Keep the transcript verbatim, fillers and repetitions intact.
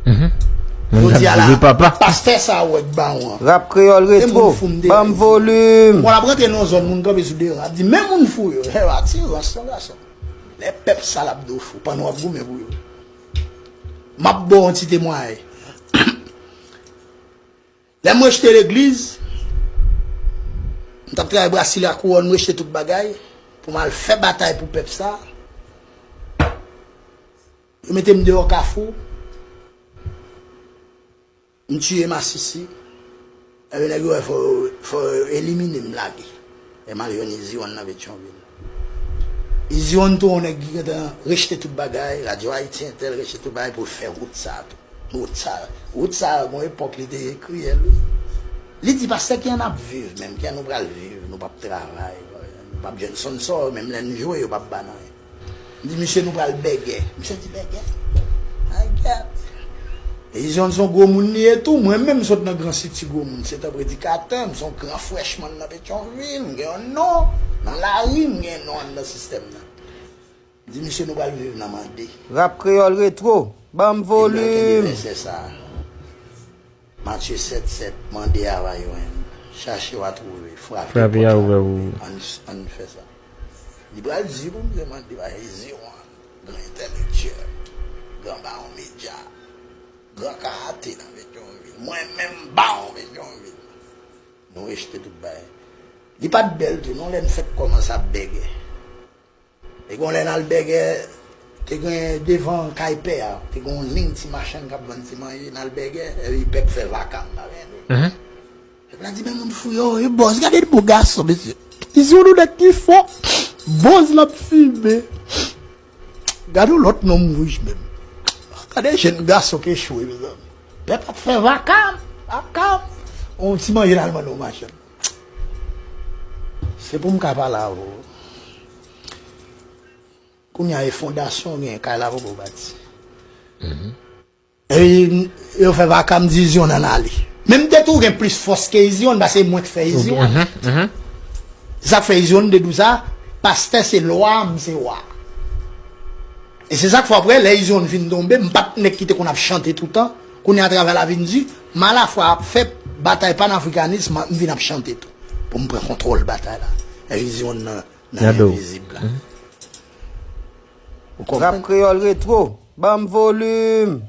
Moun k ap di, "Wi, papa." Pastè sa a ou wè k bawon an. Rap Kreyòl Retwo, ban m volim. Bon, l ap rantre nan yon zòn, moun kanpe sou devan, ap di, "Men moun fou yo." He, atire ansanm, gason. Lè pèp sa l ap di w fou, pandan w ap goumen pou yo. M ap ba w yon ti temwayaj. Lè m rejte legliz, m t ap travay Brasi Lakouwòn, m rejte tout bagay pou m al fè batay pou pèp sa. Yo mete m deyò Kafou. M tiye masisi. Ebyen, nèg yo wè fò, fò yo elimine m, lage. E m al jwenn Iziwòn nan Petyonvil. Iziwòn tou, yon nèg ki gentan rejte tout bagay, Radyo Ayiti Entèl rejte tout bagay pou l fè wout sa a tou. Wout sa, wout sa, gon epòk li te kriyèl, wi. Li di, "Pastè, kijan n ap viv menm? Kijan nou pral viv? Nou p ap travay, nou p ap jwenn sponsò, menm lè n jwe, yo p ap ba n anyen." M di, "Misye, nou pral bègè." Misye di, "Bègè? Ay, gad." E Iziwòn se yon gwo moun li ye tou. Mwen menm, m sot nan gran siti gwo moun. Se t yon predikatè, m se yon gran frèchmann nan Petyonvil, m gen yon non. Nan lari, m gen non anndan sistèm nan. Di, "Misye, nou pral viv nan mande." Rap Kreyòl Retwo, ban m volim. Vèsè sa a. Matye sèt sèt, mande a va jwenn. Chache w a twouve, frape, frape a ouvè pou ou. Ann, ann fè sa. Li pral di pou misye mande, va jwenn gran entèlektyèl, gran bawon medya, gran karate nan Petyonvil. Mwen menm, bawon Petyonvil. Nou rejte tout bagay. Li pa t bèl tou, non, lè n fèk kòmanse ap bègè. E gon lè n al bègè, te gen devan kay pè a, te gen yon liy ti machann k ap vann ti manje, n al bègè, epi pèp fè vakam, pa vre? Pèp la di, "Men moun fou yo, e bòz, gade bo gason, mesye." Izo nou nèg ki fò, bòz l ap fimen. Gade yon lòt nonm wouj menm. Gade jèn gason k echwe, mezanmi. Pèp ap fè vakam, vakam. On ti manje l al mande yon machann. Se pou m ka pale avè w. Kounye a, e fondasyon gen, kay la poko bati. E yo fè vakam, di Iziwòn ann ale. Men m te twouve gen plis fòs ke Iziwòn, paske e mwen k fè Iziwòn. Se sa k fè Iziwòn te di w sa, pastè se lwa, m se wa. E se sa k fè apre, lè Iziwòn fin tonbe, m pa t nèg ki te konn ap chante toutan. Kounye a, travay la vin di, m alafwa ap fè batay panafrikanis, m vin ap chante tou. Pou m pran kontwòl batay la. E Iziwòn nan nan envizib la. Ou konprann? Rap Kreyòl Retwo, ban m volim.